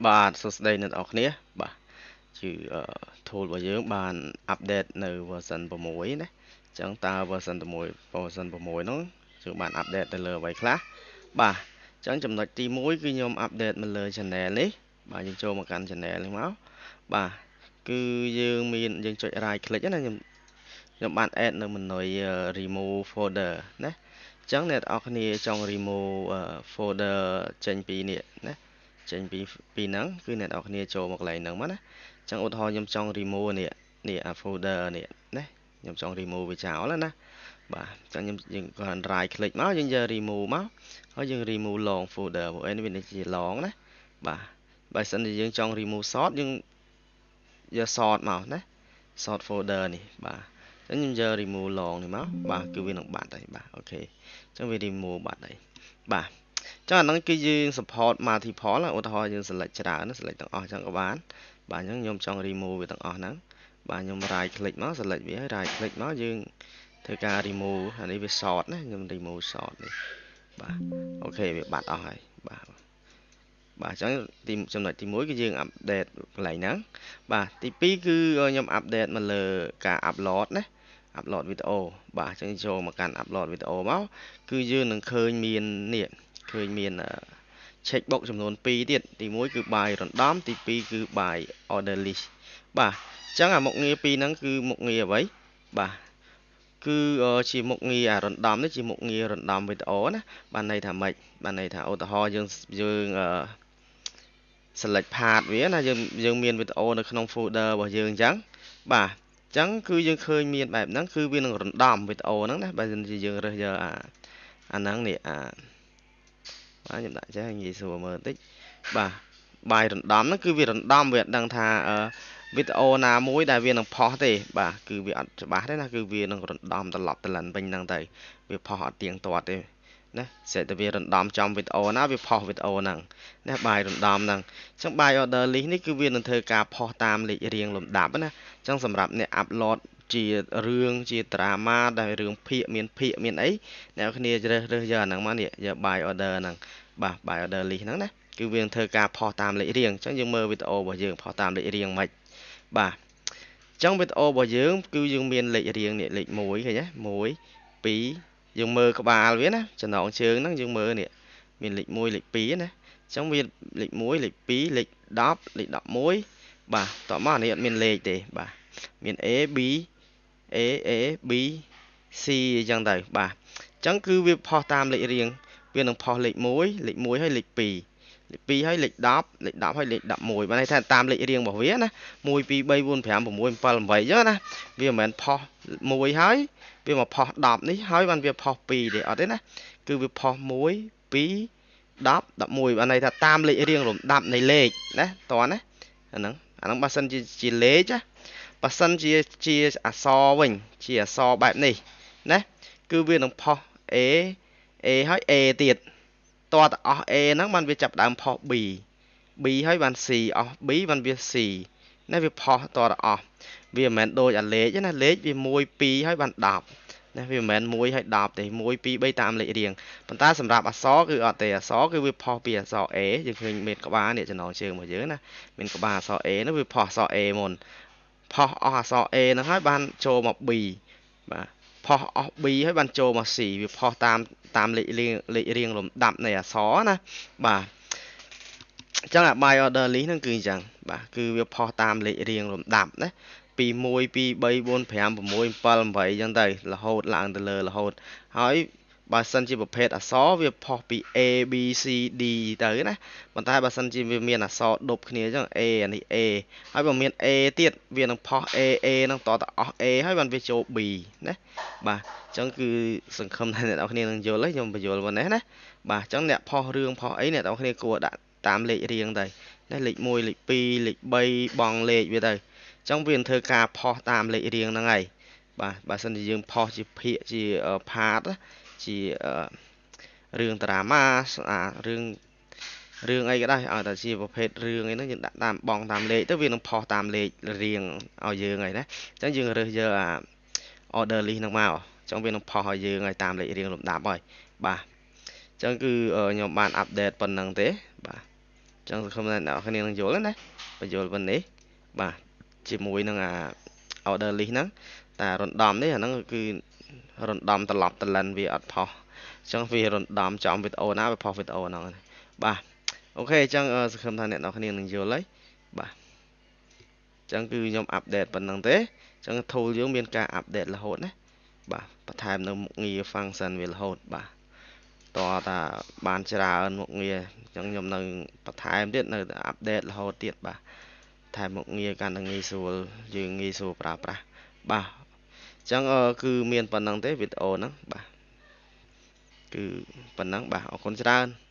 បាទសួស្តីអ្នកនរគ្នាបាទគឺ tool របស់យើងបាន update នៅ version 6ណាអញ្ចឹងតើ version 6 version 6ហ្នឹងយើងបាន update ទៅលើអ្វីខ្លះបាទអញ្ចឹងចំណុចទី1គឺខ្ញុំ update មកលើ channel នេះបាទយើងចូលមកកាន់ channel នេះមកបាទគឺយើងមានយើងចុច right click ណាខ្ញុំខ្ញុំបាន add នៅ menu remove folder ណាអញ្ចឹងអ្នកនរគ្នាចង់ remove folder ចេញពីនេះណាចេញពីពីហ្នឹងគឺអ្នកនរគ្នាចូលមកកន្លែងហ្នឹងមកណាអញ្ចឹងឧទាហរណ៍ខ្ញុំចង់ remove នេះនេះអា folder នេះណាខ្ញុំចង់ remove វាចោលណាបាទអញ្ចឹងខ្ញុំយើងគ្រាន់ right click មកយើងយក remove មកហើយយើង remove long folder ព្រោះអីនេះវាជា long ណាបាទបើសិនជាយើងចង់ remove short យើងយក short មកណា short folder នេះបាទអញ្ចឹងខ្ញុំយក remove long នេះមកបាទគឺវានឹងបាត់ហើយបាទ OK អញ្ចឹងវា remove បាត់ហើយបាទចឹងអាហ្នឹងគឺយើង support multiple ឧទាហរណ៍យើង select ច្រើន select ទាំងអស់ចឹងក៏បានបាទអញ្ចឹងខ្ញុំចង់ remove វាទាំងអស់ហ្នឹងបាទខ្ញុំ right click មក select វាហើយ right click មកយើងធ្វើការ remove អានេះវា short ណាខ្ញុំ remove short នេះបាទ OK វាបាត់អស់ហើយបាទបាទអញ្ចឹងទីចំណុចទី1គឺយើង update កន្លែងហ្នឹងបាទទី2គឺខ្ញុំ update មកលើការ upload ណា upload វីដេអូបាទអញ្ចឹងចូលមកកាន់ upload វីដេអូមកគឺយើងនឹងឃើញមាននេះឃើញមាន check box ចំនួន2ទៀតទី1គឺ by random ទី2គឺ by order list បាទអញ្ចឹងអាមុខងារពីរហ្នឹងគឺមុខងារអ្វីបាទគឺជាមុខងារអា random នេះជាមុខងារ random វីដេអូណាបានន័យថាម៉េចបានន័យថាឧទាហរណ៍យើងយើងអឺ select path វាណាយើងយើងមានវីដេអូនៅក្នុង folder របស់យើងអញ្ចឹងបាទអញ្ចឹងគឺយើងឃើញមានបែបហ្នឹងគឺវានឹង random វីដេអូហ្នឹងណាបើមិនជាយើងរើសយកអាអាហ្នឹងនេះអាបាទខ្ញុំដាក់ចេះងាយស្រួលមើលបន្តិចបាទ by random ហ្នឹងគឺវា random វាអត់ដឹងថាវីដេអូណាមួយដែលវានឹងផុសទេបាទគឺវាអត់ច្បាស់ទេណាគឺវានឹង random ត្រឡប់ត្រលិនវិញហ្នឹងទៅវាផុសអត់ទៀងទាត់ទេណាស្រេចតែវា random ចំវីដេអូណាវាផុសវីដេអូហ្នឹងណា by random ហ្នឹងអញ្ចឹង by order list នេះគឺវានឹងធ្វើការផុសតាមលេខរៀងលំដាប់ណាអញ្ចឹងសម្រាប់អ្នក upload ជារឿងជា drama ដែលរឿងភាគមានភាគមានអីអ្នកគ្នារើសរើសយកអាហ្នឹងមកនេះយក by order ហ្នឹងបាទ by order list ហ្នឹងណាគឺវានឹងធ្វើការផុសតាមលេខរៀងអញ្ចឹងយើងមើលវីដេអូរបស់យើងផុសតាមលេខរៀងមិនបាទអញ្ចឹងវីដេអូរបស់យើងគឺយើងមានលេខរៀងនេះលេខ1ឃើញទេ1 2យើងមើលក្បាលវាណាចំណងជើងហ្នឹងយើងមើលនេះមានលេខ1លេខ2ណាអញ្ចឹងវាលេខ1លេខ2លេខ10លេខ11បាទតោះមកអានេះអត់មានលេខទេបាទមាន A B A A B C អញ្ចឹងទៅបាទអញ្ចឹងគឺវាផុសតាមលេខរៀងវានឹងផុសលេខ1លេខ1ហើយលេខ2លេខ2ហើយលេខ10លេខ10ហើយលេខ11បានន័យថាតាមលេខរៀងរបស់វាណា1 2 3 4 5 6 7 8អញ្ចឹងណាវាមិនមែនផុស1ហើយវាមកផុស10នេះហើយបានវាផុស2ទេអត់ទេណាគឺវាផុស1 2 10 11បានន័យថាតាមលេខរៀងលំដាប់នៃលេខណាតោះណាអាហ្នឹងអាហ្នឹងបើសិនជាជាលេខណាបើសិនជាជាអក្សរវិញជាអក្សរបែបនេះណាគឺវានឹងផុស A A ហើយ A ទៀតតើតអស់ A ហ្នឹងបានវាចាប់ដើមផុស B B ហើយបាន C អស់ B បានវា C ណាវាផុសតតអស់វាមិនមែនដូចអាលេខទេណាលេខវា1 2ហើយបាន10ណាវាមិនមែន1ហើយ10ទេ1 2 3តាមលេខរៀងប៉ុន្តែសម្រាប់អក្សរគឺអត់ទេអក្សរគឺវាផុសពីអក្សរ A យើងឃើញមានក្បាលនេះចំណងជើងរបស់យើងណាមានក្បាលអក្សរ A នោះវាផុសអក្សរ A មុនផុសអស់អក្សរ A ហ្នឹងហើយបានចូលមក B បាទផុសអស់ B ហើយបានចូលមក C វាផុសតាមតាមលេខរៀងលេខរៀងលំដាប់នៃអក្សរណាបាទអញ្ចឹងអា by order list ហ្នឹងគឺអញ្ចឹងបាទគឺវាផុសតាមលេខរៀងលំដាប់ណាពី1 2 3 4 5 6 7 8អញ្ចឹងទៅរហូតឡើងទៅលើរហូតហើយបើសិនជាប្រភេទអក្សរវាផុសពី A B C D ទៅណាប៉ុន្តែបើសិនជាវាមានអក្សរដប់គ្នាអញ្ចឹង A អានេះ A ហើយបើមាន A ទៀតវានឹងផុស A A នឹងតតអស់ A ហើយបានវាចូល B ណាបាទអញ្ចឹងគឺសង្ឃឹមថាអ្នកនរគ្នានឹងយល់ហើយខ្ញុំបញ្យល់ប៉ុណ្ណេះណាបាទអញ្ចឹងអ្នកផុសរឿងផុសអីអ្នកនរគ្នាគួរដាក់តាមលេខរៀងទៅណាលេខ1លេខ2លេខ3បងលេខវាទៅអញ្ចឹងវានឹងធ្វើការផុសតាមលេខរៀងហ្នឹងហើយបាទបើសិនជាយើងផុសជាភាគជា part ជារឿង drama អារឿងរឿងអីក៏ដោយឲ្យតែជាប្រភេទរឿងអីហ្នឹងយើងដាក់តាមបងតាមលេខទៅវានឹងផុសតាមលេខរៀងឲ្យយើងហើយណាអញ្ចឹងយើងរើសយកអា order list ហ្នឹងមកអញ្ចឹងវានឹងផុសឲ្យយើងឲ្យតាមលេខរៀងលំដាប់ហើយបាទអញ្ចឹងគឺខ្ញុំបាន update ប៉ុណ្ណឹងទេបាទ ចឹងសង្ឃឹមថាអ្នកនរគ្នានឹងយល់ណាបញ្យល់ប៉ុណ្នេះបាទជាមួយនឹងអា order list ហ្នឹងតែ random នេះអាហ្នឹងគឺ random ត្រឡប់តលិនវាអត់ផុសអញ្ចឹងវា random ចំវីដេអូណាវាផុសវីដេអូហ្នឹងបាទ។ OK អញ្ចឹងសង្ឃឹមថាអ្នកនរគ្នានឹងយល់ហើយបាទអញ្ចឹងគឺខ្ញុំ update ប៉ុណ្្នឹងទេអញ្ចឹង tool យើងមានការ update រហូតណាបាទបន្ថែមនៅមុខងារ function វារហូតបាទតតាបានច្រើនមុខងារអញ្ចឹងខ្ញុំនៅបន្ថែមទៀតនៅ update រហូតទៀតបាទថែមមុខងារកាន់តែងាយស្រួលយើងងាយស្រួលប្រើប្រាស់បាទអញ្ចឹងគឺមានប៉ុណ្្នឹងទេវីដេអូហ្នឹងបាទគឺប៉ុណ្ណឹងបាទអរគុណច្រើន។